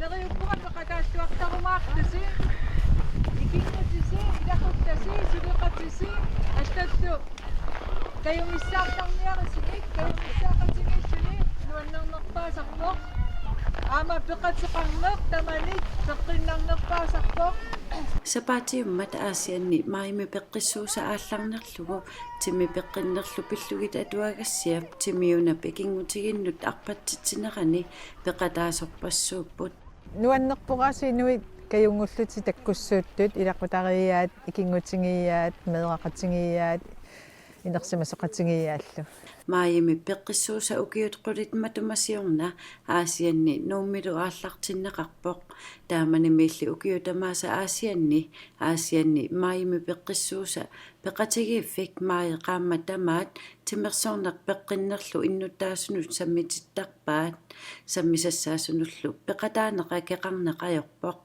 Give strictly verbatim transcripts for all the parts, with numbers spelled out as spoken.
Neriuppunga peqataalluartarumaartusi, ikinngutisi, ilaquttasi, suleqatisi, allallu kajumissaartarniarisinik, kajumissaaqatigiissuni nuannernerpaasarpoq. Aamma peqateqarneq tamanit peqqinnarnerpaasarpoq. Sapaatiummat Aasianni maajimi peqqissuusa aallarnerlugu timi peqqinnerlu pillugit atuagassiap timiuna ikinngutiginnut arpatsitsinerani peqataasorpassuupput. Nuannerpoq aasiit inuit kajunngullutik takkussuuttut, ilaqutariiaat, ikinngutigiiaat, meeraqatigiiaat, inersimasoqatigiiaallu. Maajimi peqqissuusa ukiut qulit matuma siorna Aasianni Nuummilu aallartinneqarpoq. Taamanimiilli ukiut tamaasa Aasianni, Aasianni maajimi peqqissuusa peqatigiiffik maaji qaammat tamaat timersorneq peqqinnerlu innuttaasunut sammitittarpaat. Sammisassaasunullu peqataaneq akeqarneq ajorpoq.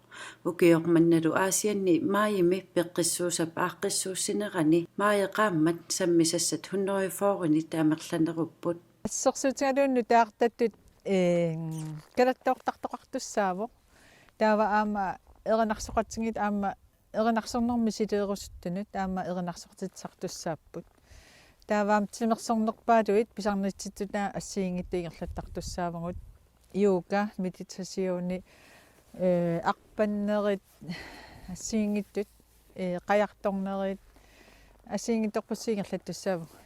Ukioq mannalu Aasianni maajimi peqqissuusap aaqqissuussinerani maaji qaammat sammisassat hundrede fyrrenit amerlanerupput. Assersuutigalugu nutaartattut, ee, kalattoortartoqartussaavoq. Taava aamma erinarsoqatigiit aamma erinarsornermik misileerusuttunut aamma erinarsortitsisartussaapput. Taava aamma timersornerpaaluit pisarnitsittuta assigiinngitsut ingerlattartussaavagut. Yoga, meditationi, ee, arpannerit, assigiinngitsut, ee, qajartornerit, assigiinngitsorpassuit ingerlattussaavagut.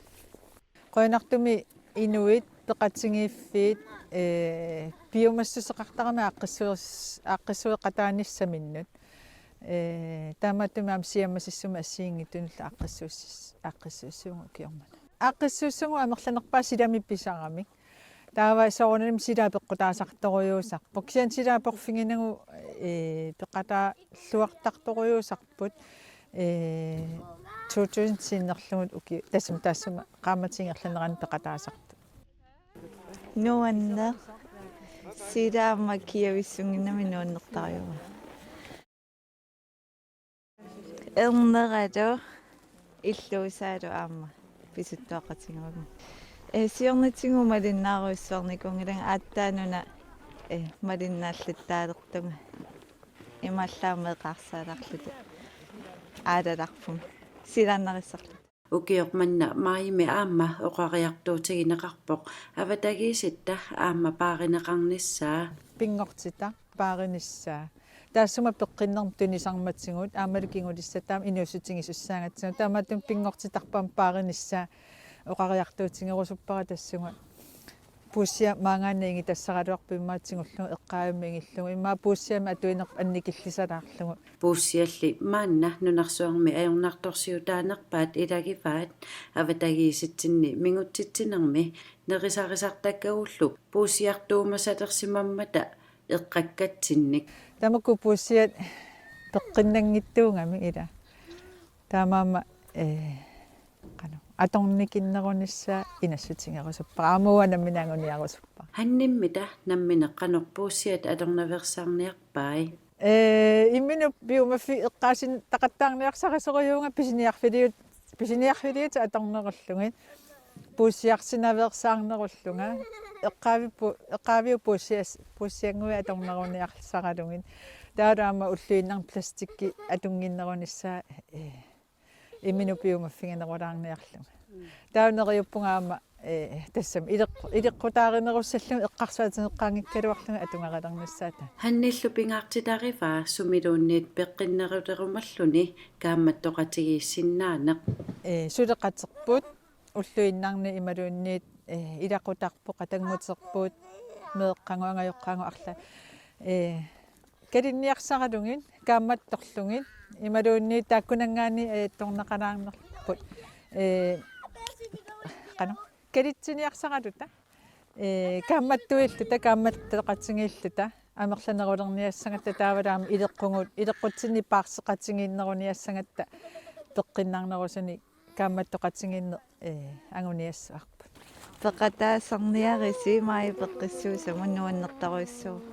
Qujanartumik inuit peqatigiiffiit, ee, piumassuseqartarami aaqqissuus-, aaqqissueqataanissaminnut. Ee, taamaattumik aamma siammasissumik assigiinngitsunullu aaqqissuussis-, aaqqissuussaagut ukioq manna. Aaqqissuussaagut amerlanerpaat silami pisaramik. Taava soorunami sila peqqutaasartorujussuusarpoq. Kisianni sila porfiginagu, ee, peqataalluartartorujussuusarput, ee, to tusind sinnerlugu uki-, tassami taassuma qaammatip ingerlanerani peqataasartoq. Nuanneq, sila aamma kiavissunnginnami nuannertarujussuuara. Erneralu illuusaalu aamma pisuttuaqatigiinnarlugu. Ee, siornatigut malinnaarujussuarnikuunngilanga, aatsaannguaq, ee, malinnaallattaalertunga. Imaallaat meeqqarsaalarluta aalalarpunga. Silaannarissarluta. Ukioq manna maajimi aamma oqariartuutigineqarpoq avatagiissitta aamma paarineqarnissaa. Pinngortitaq paarinissaa. Taassuma peqqinnermut tunisarmatigut aammalu kingulissat taama inuussutigisussaagatsigu. Taamaattumik pinngortitarput aamma paarinissaa oqariartuutigerusuppara tassunga. Puussiaq maanngaanniit igitassaraluarpoq immaqa tigullugu eqqaavimmut igillugu. Immaqa puussiamik atuinerput annikillisalaarlugu. Puussialli maanna nunarsuarmi ajornartorsiutaanerpaat ilagivaat avatagiissitsinni mingutsitsinermi nerisarisartakkagullu puussiartuumasalersimammata eqqakkatsinnik. Tamakku puussiat peqqinnanngitsuugamik ila. Taamaammat, ee, qanoq, atornikinnerunissaa inassutigerusuppara. Aamma uanga nammineq anguniarusuppara. Hannimmita nammineq qanoq puussiat atornaveersaarniarpai? Ee, imminut piumaffigeq eqqaasitaqattaarniarsarisorujuuvunga pisiniarfiliut-, pisiniarfiliutit atornerullugit. Puussiarsinaveersaarnerullunga. Eqqaavi-, pu-, eqqaaviup puussias-, puussiannguit atorneruniarsaralugit. Taavalu aamma ulluinnarni plastikki atunnginnerunissaa, ee, imminut piumaffiginerulaarniarlunga. Taava neriuppunga aamma, ee, tassami ileq-, ileqqutaarinerussallugu eqqarsaatigeqqaanngikkaluarlunga atugarilernissaata. Hannillu pingaartitarivaa sumiluunniit peqqinnerulerumalluni kaammattoqatigiissinnaaneq. Ee, suleqaterput ulluinnarni imaluunniit, ee, ilaqutarput, qatannguterput, meeqqagut, angajoqqaagut arlaat. Ee, kalinniarsaralugit, kaammattorlugit, imaluunniit taakkunanngaanniit ajattorneqalaarnerput. Ee, qanoq, kalitsiniarsaraluta. Ee, kaammattuilluta, kaammattoqatigiilluta, amerlanerulerniassagatta taavalu aamma ileqqugut, ileqqutsinni paarseqatigiinneruniassagatta peqqinnarnerusunik kaammattoqatigiinneq, ee, anguniassavarput. Peqataasarniarisi maajip peqqissuusamut nuannertarujussuuvoq.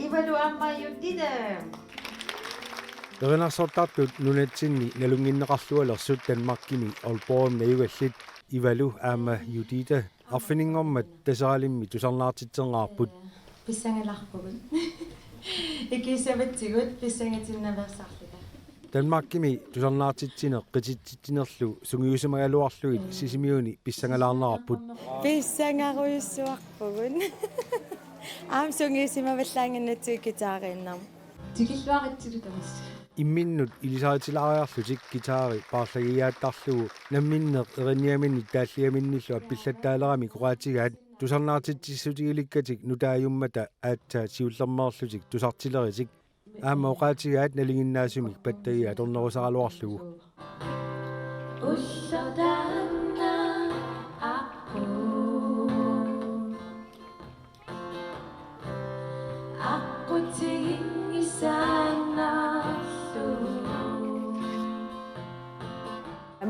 Ivalu aamma Jutile. Erinarsortartut nunatsinni nalunnginneqarlualersut Danmarkimi Aalborgimi najugallit Ivalu aamma Judithe arfininngormat Taseralimmi tusarnaartitsinngillat. Pissangalaarpugut. Ikiussavatsigut pissangatinnaveersarluta. Danmarkimi tusarnaartitsineq qititsitsinerlu sungiusimagaluarlugit Sisimiuni pissangalaarnerarput. Pissangarujussuarpugut. Aamma sungiusimavallaannginnatsigu guitariinnarmik. Tikilluaritsilu tamassi. Imminnut ilisaritilaariarlutik guitari paarlagiaattarlugu namminneq erinniaminnik taalliaminnillu appillattaalerami oqaatigaat tusarnaartitsissutigilikkatik nutaajummata aatsaat siullermeerlutik tusartileritik. Aamma oqaatigaat nalinginnaasumik pattagia atornerusaraluarlugu.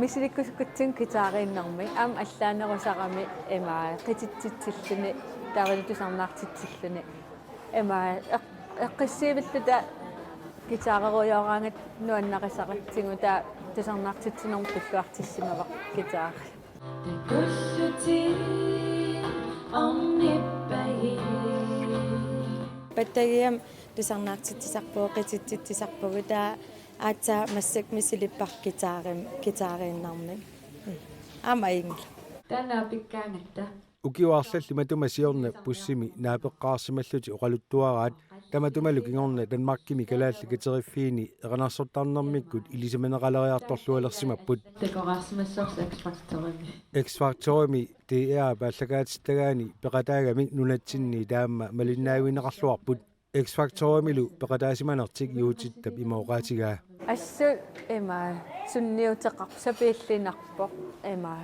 Misilikkusukkutsigu guitariinnarmik aamma allaanerusarami ima qititsitsilluni taavalu tusarnaartitsilluni. Ima eq-, eqqissiivilluta guitarerujoraangat nuannarisaratsigu taava tusarnaartitsinermut tulluartissimavara guitari. Pattagiamik tusarnaartitsisarpugut, qititsitsisarpugut, taava aatsaat massakkut misilipparput guitarim-, guitariinnarmik. Aamma ajunngilaq. Taanna pikkaangatta. Ukioq arlallit matuma siorna bussimi naapeqqaarsimallutik oqaluttuaraat tamatumalu kingorna Danmarkimi Kalaallit Kateriffiini erinarsortarnermikkut ilisimaneqaleriartorlualersimapput. Takoraarsimassavarsi X-Factorimi. X-Factorimi D R-p aallakaatittagaani peqataagamik nunatsinni taama malinnaavigineqarluarput. X-Factorimilu peqataasimanertik Judithep ima oqaatigaa. Assut ima sunniuteqarpoq, sapiillinarpoq ima.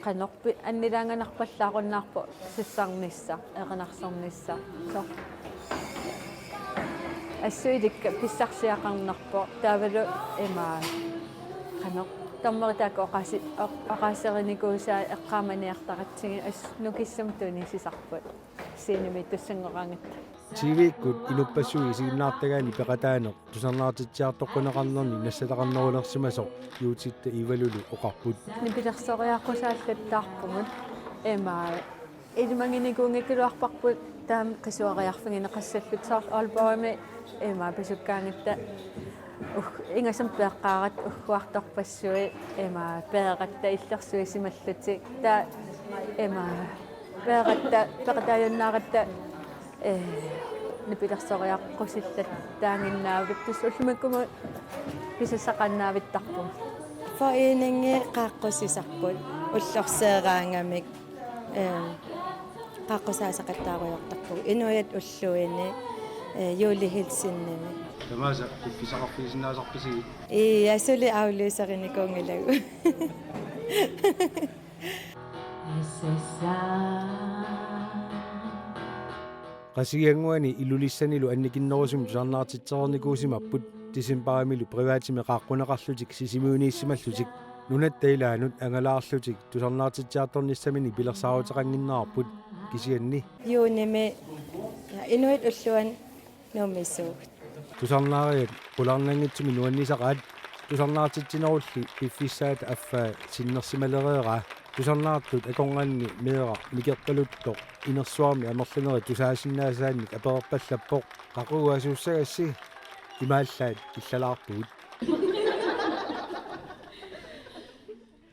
Qanorpiaq annilaanganarpallaarunnaarpoq sussarnissaq, erinarsornissaq. Soorlu assut ilikka pissarsiaqarnerpoq taavalu ima qanoq dommeri taakku oqaasi-, oq-, oqaaserinikuusaat eqqaamaniartaratsigit assut nukissumik tunisisarput. Scenemi tussanngoraangatta. T V-kkut inuppassuit isiginnaartagaanni peqataaneq tusarnaartitsiartoqqineqarnerni nassataqarnerulersimasoq Judithe Ivalulu oqarput. Nipilersoriaqqusaallattaarpugut. Ima ilimaginikuunngikkaluarparput taama qisuariarfigineqassalluta soorlu Aalborgimi ima pisukkaangatta ug-, ingasam peeqqaaratta ugguartorpassuit ima peeratta illersuisimallutik taava ima peeratta, peqataajunnaaratta, eh, nipilersoriaqqusillattaannginnaavugut tassa ullumikkumut pisassaqaannavittarpugut. Foreningi qaaqqusisarput ullorseeraangamik, eh, qaaqqusaasaqattaarujoortarpugut inuiaat ulluini, eh, julehilsinimi. Tamaasa piffissaqarfigisinnaasarpisigit? Ii, assut suli afløserinikuunngilagut. Qasigiannguani Ilulissanilu annikinnerusumik tusarnaartitsereernikuusimapput, decembarimilu privatimi qaaqquneqarlutik Sisimiuniissimallutik. Nunatta ilaanut angalaarlutik tusarnaartitsiartornissaminnik pilersaaruteqannginnerarput kisianni. Juunimi inuit ulluanut nuummisuugut. Tusarnaariat qularnanngitsumik nuannisaqaat, tusarnaartitsinerulli piffissaata affaa sinnersimalereeraa, tusarnaartut akornanni meeraq mikerpaluttoq inersuarmi amerlanerit tusaasinnaasaannik apererpallappoq: Qaqugu asuussagassi? Imaallaat illalaarpugut.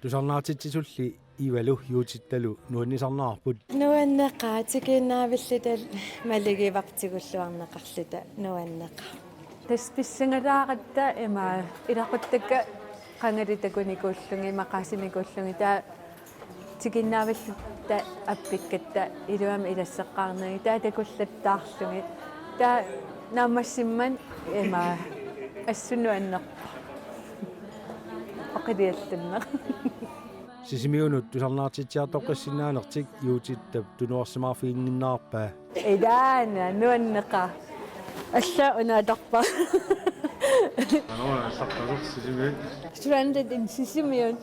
Tusarnaartitsisulli Ivalu Judithalu nuannisarnerarput. Nuanneqaaq, tikiinnavilluta maligivarput tigulluarneqarluta, nuanneqaaq. Tassa pissangalaaratta ima ilaquttakka qangali takunikuullugit, maqaasinikuullugit, taava tikiinnavilluta appikkatta iluamik ilasseqqaarnagit, taava takullattaarlugit. Taava naammassimmat ima assut nuannerpoq. Oqiliallanneq. Sisimiunut tusarnaartitsiartoqqissinnaanertik Judithap tunuarsimaarfiginnginnarpaa. Ilaana nuanneqaaq. Alla una atorpa. Qanoq una saqqasoq Sisimiut? Stranded in Sisimiut.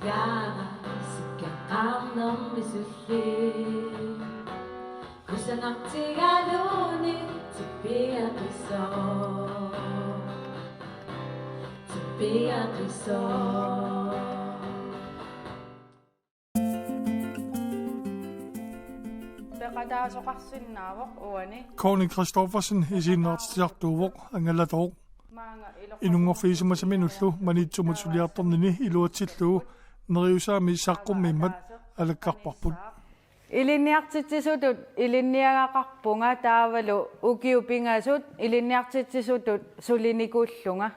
Sikkaqarnermi sulli. Kusanartigaluni tippiaqisoq. Tippiaqisoq. Peqataasoqarsinnaavoq uani. Connie Christoffersen isiginnaartitsisartuuvoq angalatooq. Maanga ilor- Inunngorfigisimasaminullu Maniitsumut suliartornini iluatsillugu neriusaami saqqummiimmat alakkarparput. Ilinniartitsisutut ilinniagaqarpunga taavalu ukiut pingasut ilinniartitsisutut sulinikuullunga.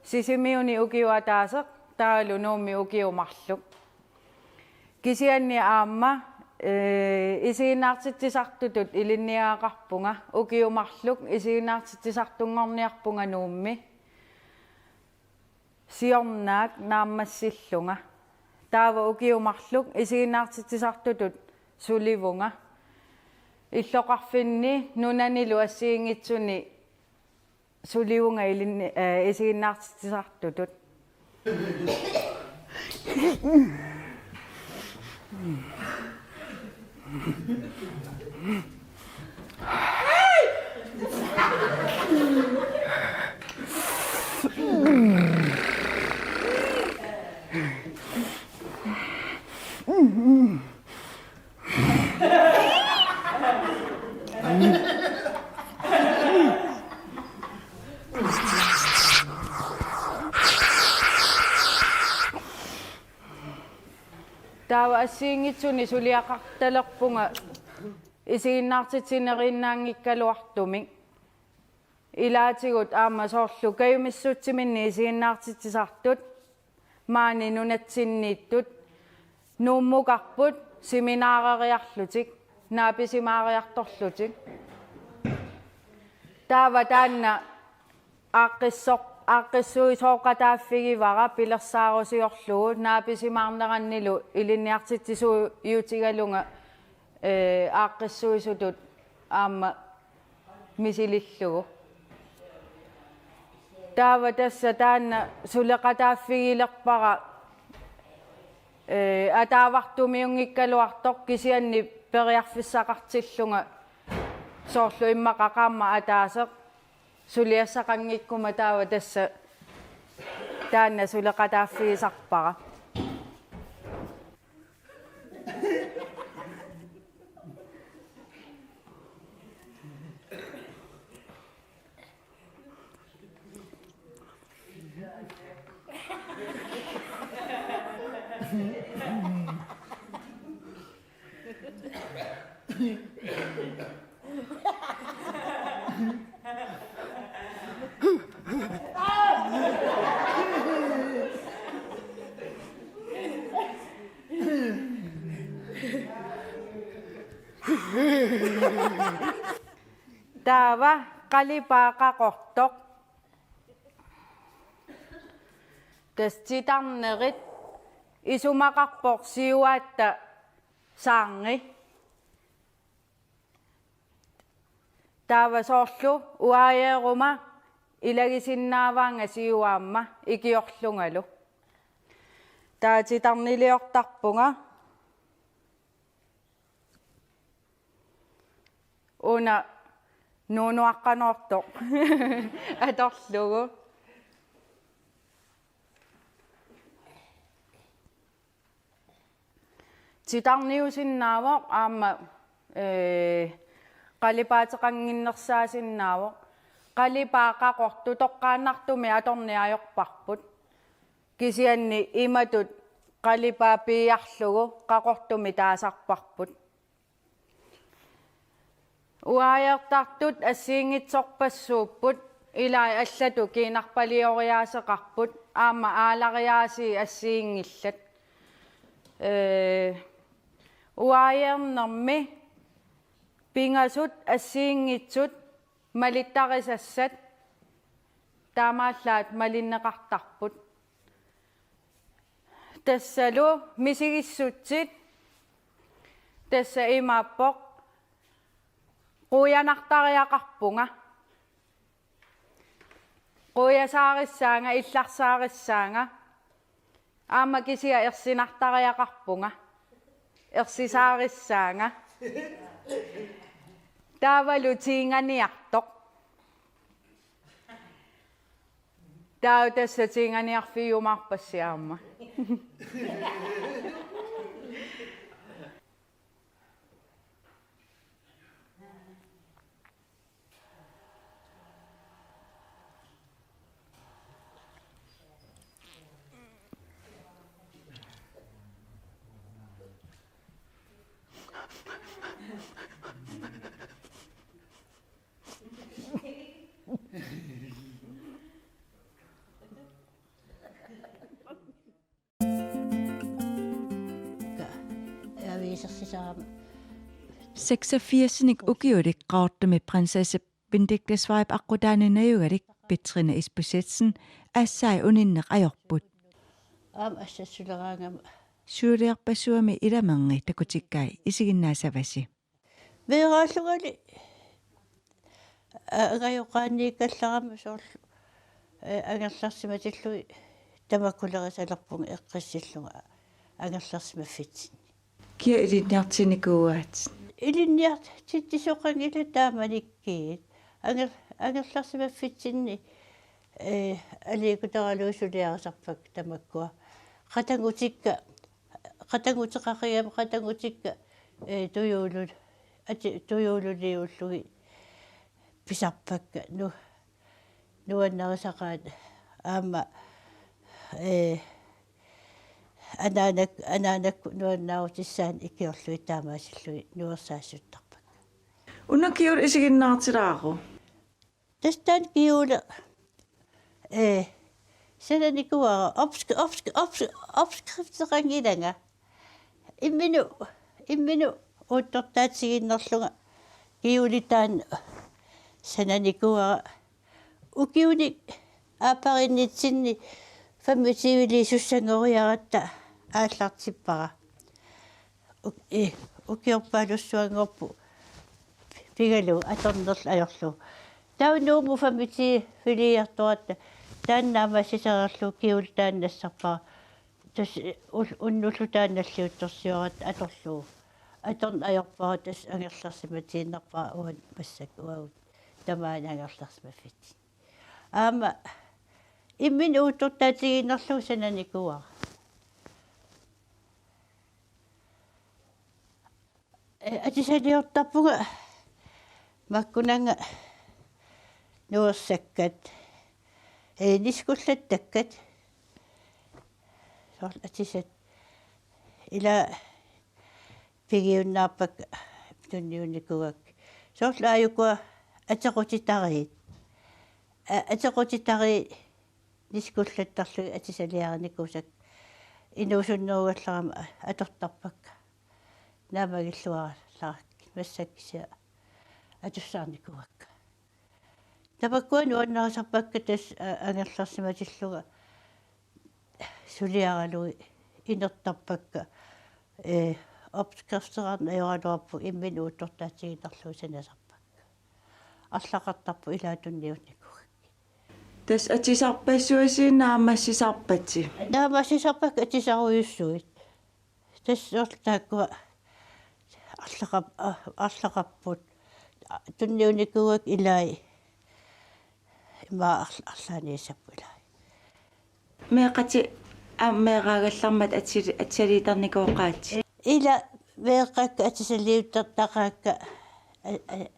Sisimiuni ukioq ataaseq taavalu Nuummi ukiut marluk. Kisianni aamma, ee, isiginnaartitsisartutut ilinniagaqarpunga, ukiut marluk isiginnaartitsisartunngorniarpunga Nuummi. Siornaak naammassillunga. Taava ukiut marluk isiginnaartitsisartutut sulivunga. Illoqarfinni nunanilu assigiinngitsuni sulivunga ilinni-, eh, isiginnaartitsisartutut. Taava assigiinngitsuni suliaqartalerpunga isiginnaartitsinerinaanngikkaluartumik. Ilaatigut aamma soorlu kajumissutsiminni isiginnaartitsisartut, maani nunatsinniittut, Nuummukarput seminareriarlutik, naapisimaariartorlutik. Taava taanna aaqqissoq-, aaqqissuisooqataaffigivara pilersaarusiorlugu naapisimaarnerannilu ilinniartitsisuutigalunga, ee, aaqqissuisutut aamma misilillugu. Taava tassa taanna suleqataaffigilerpara, ee, ataavartumiunngikkaluartoq kisianni periarfissaqartillunga soorlu immaqa qaammat ataaseq suliassaqanngikkuma taava tassa taanna suleqataaffigisarpara. Taava qalipaat qaqortoq. Tassa titarnerit isumaqarpoq siuaatta saarngi. Taava soorlu uaajeeruma ilagisinnaavaanga siuaamma ikiorlungalu. Taava titarniliortarpunga. Una nuunuaqqanoortoq atorlugu. Titarniusinnaavoq aamma, ee, qalipaateqannginnersaasinnaavoq. Qalipaat qaqortoq toqqaannartumik atorneq ajorparput. Kisianni imatut qalipaat piiarlugu qaqortumik taasarparput. Uaajeertartut assigiinngitsorpassuupput, ilai allatut kiinarpalioriaaseqarput, aamma aalariaasiit assigiinngillat. Ee, uaajeernermi pingasut assigiinngitsut malittarisassat taamaallaat malinneqartarput. Tassalu misigissutsit tassa imaappoq: quianartariaqarpunga. Quiasaarissaanga, illarsaarissaanga. Aamma kisianni ersinartariaqarpunga. Ersisaarissaanga. Taavalu tiinganiartoq. Taava tassa tiinganiarfigiumaarpassi aamma. Aviisersisarama. Seksogfirsinik ukiulik Qaqortumi prinsesse Benedikte Zweib aqqutaani najugalik Petrine Isbosethsen assai uninneq ajorput. Aamma assassuleraangama. Suliarpassuarmi ilamerngi takutikkai isiginnaassavasi. Meeraallungali, a-, angajoqqaanniikkallarama soorlu, eh, angerlarsimatillugit tamakkulerisalerpunga eqqissillunga angerlarsimaffitsinni. Kia ilinniartinnikuuaat? Ilinniartitsisoqanngilaq taamanikkut. Anger-, angerlarsimaffitsinni, eh, aliikkutaraluit suliarisarpakka tamakkua. Qatanngutikka, qatannguteqaqigami qatanngutikka, eh, tujuulu-, ati-, tujuululiullugit pisarpakka. Nu-, nuannarisaqaat aamma, eh, anaanak-, anaanakkut nuannaarutissaannik ikiorlugit taamaasillugit nuersaassuttarpakka. Una kjole isiginnaartilaaruk? Tassa taanna kjole, eh, sananikuuara opsk-, opsk-, opsk-, opskrifteqanngilanga. Imminut, imminut uuttortaatigiinnerlunga kjole taanna sananikuuara. Ukiunik aappariinnitsinni femogtyveliisussanngoriaratta aallartippara. Uk-, eh, ukiorpaalussuanngorpoq pigalugu atornerlu ajorlugu. Taava Nuummut femogtyveliiartoratta taanna naammassisareerlugu kjole taanna nassarpara. Tassa ul-, unnullu taanna nalliuttorsioratta atorlugu. Atorneq ajorpara tassa angerlarsimatiinnarpara uani massakkut uagut tamaani angerlarsimaffitsinni. Aamma imminut uuttortaatigiinnerlugu sananikuuara. Eh, atisaliortarpunga makkunannga nuersakkat, eh, niskullattakkat. Soorlu atisat ila pigiunnaarpakka tunniunnikuuakka. Soorlu aajukua atequtitariit. A-, atequtitariit niskullattarlugit atisaliarinikuusakka inuusunnerugallarama atortarpakka. Naammagillaarlarakkit massakkut kisianni atussaarnikuuakka. Tamakkua nuannarisarpakka tassa, a-, angerlarsimatillunga suliaralugit inertarpakka, eh, opskrifteqarneq ajoraluarpoq imminut uuttortaatigiinnarlugu sanasarpakka. Arlaqartarpoq ilaat tunniunnikuugakkit. Tassa atisarpassuasi naammassisarpasi? Naammassisarpakka atisarujussuit. Tassa soorlu taakkua arlaqar-, a-, arlaqarput. Tunniunnikuugakkit ilai. Ima arl-, arlaanniissapput ilai. Meeqqatit aamma meeraagallarmat atili-, atisaliittarnikooqaatit? Ila meeqqakka atisaliuttartaqaakka, a-, a-,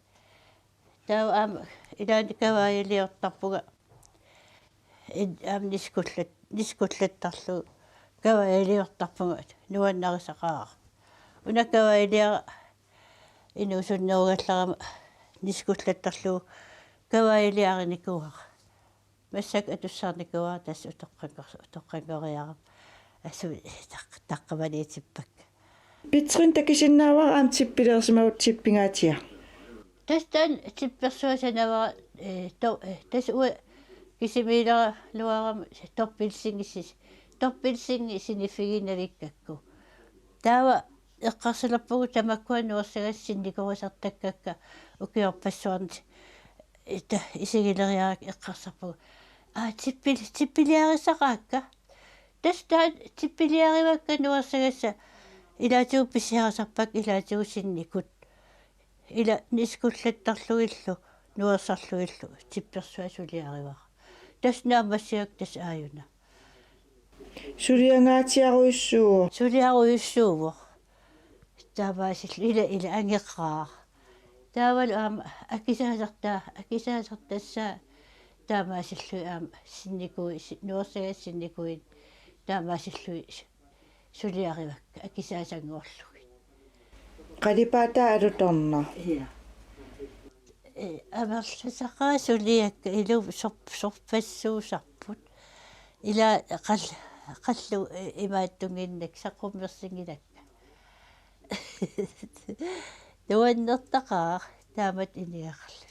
taava aamma ilaanni kavaajaliortarpunga. In-, aamma niskullat-, niskullattarlugu kavaajaliortarpunga nuannarisaqaara. Una kavaajaliara inuusunnerugallarama niskullattarlugu kavaajaliarinikuuara. Massakkut atussaarnikuuara tassa utoqqanngor-, utoqqanngoriarama. Assut taq-, taqqamaniitippakka. Petrine takusinnaavara aamma tippilersimavutit tippingaatiga. Tassa taanna tippersuaq sanavara, eh, to-, eh, tassa uanga kisimiileraluarama dobbeltsingi sis-, dobbeltsingi siniffigiinnavikkakku. Taava eqqarsalerpugut tamakkua nuersagassat sinnikorisartakkakka ukiorpassuarni, eh, ta-, isigileriarakku eqqarsarpugut. Aa, tippil-, tippiliarissaqaakka. Tassa taava tippiliarivakka nuersagassat ilaatigut pisiarisarpakka ilaatigut sinnikut. Ila niskullattarlugillu nuersarlugillu tippersuaq suliarivara. Tassa naammassigakkit tassa aajuna. Suliangaatsiarujussuuvoq. Suliarujussuuvoq. Taamaasillugu ila ila angeqaaq. Taavalu aamma akisaasartaa, akisaasartassaa taamaasillugit aamma sinnikui, si-, nuersagassat sinnikuinnaq taamaasillugit su-, suliarivakka akisaasanngorlugit. Qalipaataa alutornaq. Ja. Ee, amerlasaqaat suliakka ilu sor-, sorpassuusarput. Ila qal-, qallu, ee, imaattunnginnakku saqqummersinngilakka. Nuannertaqaaq taamatut iniaqarluni.